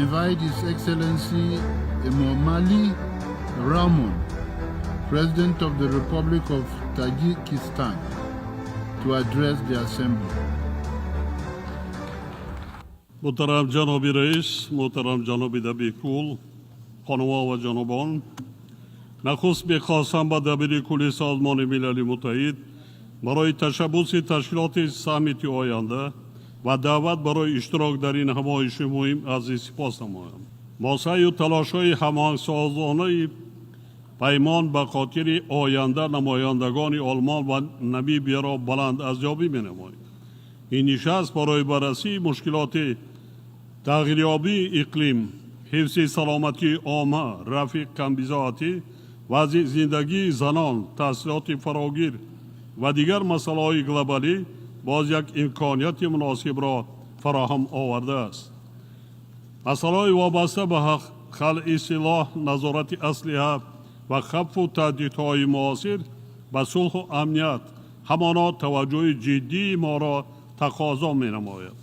Invite His Excellency Emomali Rahmon, President of the Republic of Tajikistan, to address the Assembly. Муҳтарам ҷаноби раис, муҳтарам ҷаноби дабиркул, хонумҳо ва ҷанобон, нахуст мехостам ба дабири кулли Созмони Милали Муттаҳид барои ташаббуси ташкилоти саммити оянда ва даъват барои иштирок дар ин ҳамоиши муҳим арзи сипос намоям. Мо саъю талошҳои ҳамоҳангсозонаи паймон ба хотири оянда намояндагони Олмон ва Намибияро баланд арзёбӣ менамоем. Ин нишаст барои баррасии мушкилоти тағйирёбии иқлим, ҳифзи саломатии омма, рафъи камбизоатӣ, вазъи зиндагии занон, таҳсилоти фарогир ва дигар масъалаҳои глобалӣ боз як имконияти муносибро фароҳам овардааст. Масъалаҳои вобаста ба халъи силоҳ, назорати аслиҳа ва хавфу таҳдидҳои муосир ба сулҳу амният ҳамоно таваҷҷӯҳи ҷиддии моро тақозо менамояд.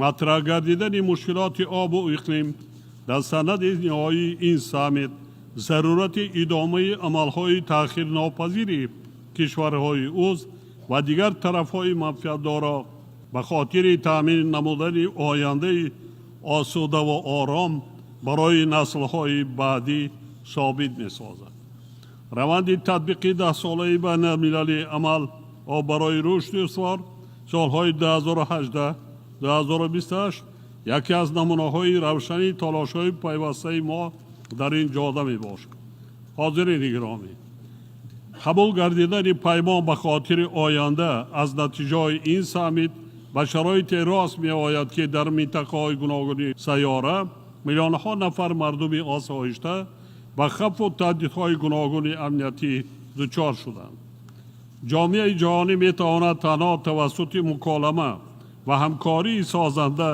Матраҳ гардидани мушкилоти обу иқлим дар санади ниҳоии ин саммит зарурати идомаи амалҳои таъхирнопазири кишварҳои узв ва дигар тарафҳои манфиатдорро ба хотири таъмин намудани ояндаи осудаву ором барои наслҳои баъдӣ собит месозад. Раванди татбиқи даҳсолаи байналмилалии амал об барои рушди устувор солҳои 2018 2028 яке аз намунаҳои равшани талошҳои пайвастаи мо дар ин ҷода мебошад. Ҳозирини гиромӣ, қабул гардидани паймон ба хотири оянда аз натиҷаҳои ин саммит ба шароите рост меояд, ки дар минтақаҳои гуногуни сайёра миллионҳо нафар мардуми осоишта ба хавфу таҳдидҳои гуногуни амниятӣ дучор шуданд. Ҷомеаи ҷаҳонӣ метавонад танҳо тавассути муколама ва ҳамкории созанда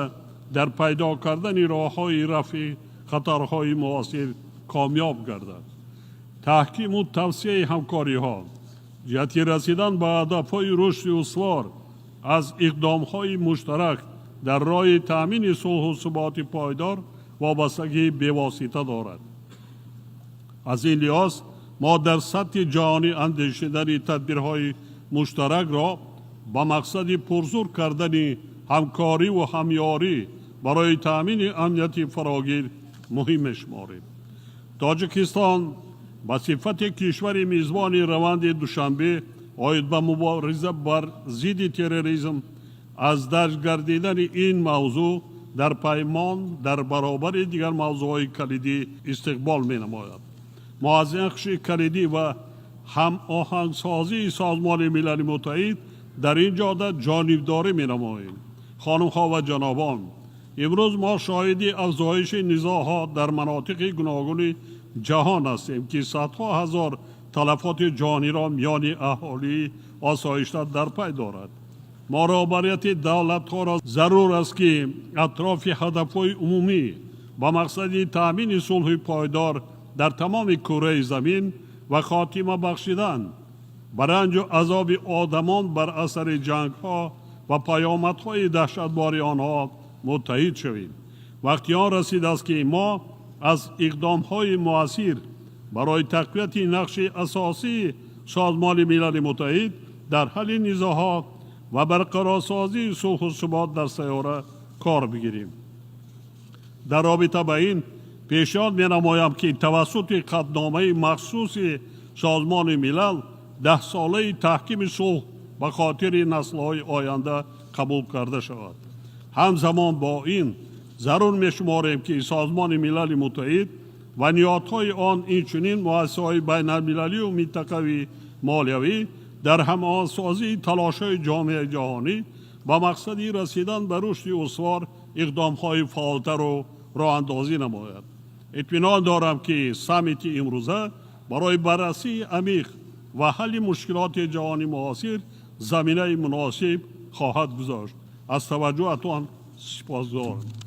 дар пайдо кардани роҳҳои рафъи хатарҳои муосир комёб гардад. Таҳкиму тавсеаи ҳамкориҳо ҷиҳати расидан ба ҳадафҳои рушди устувор аз иқдомҳои муштарак дар роҳи таъмини сулҳу суботи пойдор вобастагии бевосита дорад. Аз ин лиҳоз мо дар сатҳи ҷаҳонӣ андешидани тадбирҳои муштаракро ба мақсади пурзур кардани ҳамкориву ҳамёрӣ барои таъмини амнияти фарогир муҳим мешуморем. Тоҷикистон ба сифати кишвари мизбони раванди Душанбе оид ба мубориза бар зидди терроризм аз дарҷ гардидани ин мавзӯъ дар паймон дар баробари дигар мавзӯъҳои калидӣ истиқбол менамояд. Мо аз нақши калидӣ ва ҳамоҳангсозии Созмони Милали Муттаҳид дар ин ҷода ҷонибдорӣ менамоем. Хонумҳо ва ҷанобон, имрӯз мо шоҳиди афзоиши низоъҳо дар манотиқи гуногуни ҷаҳон ҳастем, ки садҳо ҳазор талафоти ҷониро миёни аҳолии осоишта дар пай дорад. Мо роҳбарияти давлатҳоро зарур аст, ки атрофи ҳадафҳои умумӣ ба мақсади таъмини сулҳи пойдор дар тамоми кураи замин ва хотима бахшидан ба ранҷу азоби одамон бар асари ҷангҳо ва паёмадҳои даҳшатбори онҳо муттаҳид шавем. Вақти он расидааст, ки мо аз иқдомҳои муассир барои тақвияти нақши асосии Созмони Милали Муттаҳид дар ҳалли низоъҳо ва барқарорсозии сулҳу субот дар сайёра кор бигирем. Дар робита ба ин пешниҳод менамоям, ки тавассути қатъномаи махсуси Созмони Милал даҳсолаи таҳкими сулҳ ба хотири наслҳои оянда қабул карда шавад. Ҳамзамон бо ин зарур мешуморем, ки Созмони Милали Муттаҳид ва ниҳодҳои он, инчунин муассисаҳои байналмилалию минтақавии молиявӣ дар ҳамоҳангсозии талошҳои ҷомеаи ҷаҳонӣ ба мақсади расидан ба рушди устувор иқдомҳои фаъолтару роҳандозӣ намояд. Итминон дорам, ки саммити имрӯза барои баррасии амиқ ва ҳалли мушкилоти ҷаҳони муосир заминаи муносиб хоҳад гузошт. Аз таваҷҷӯҳатон сипосгузорам.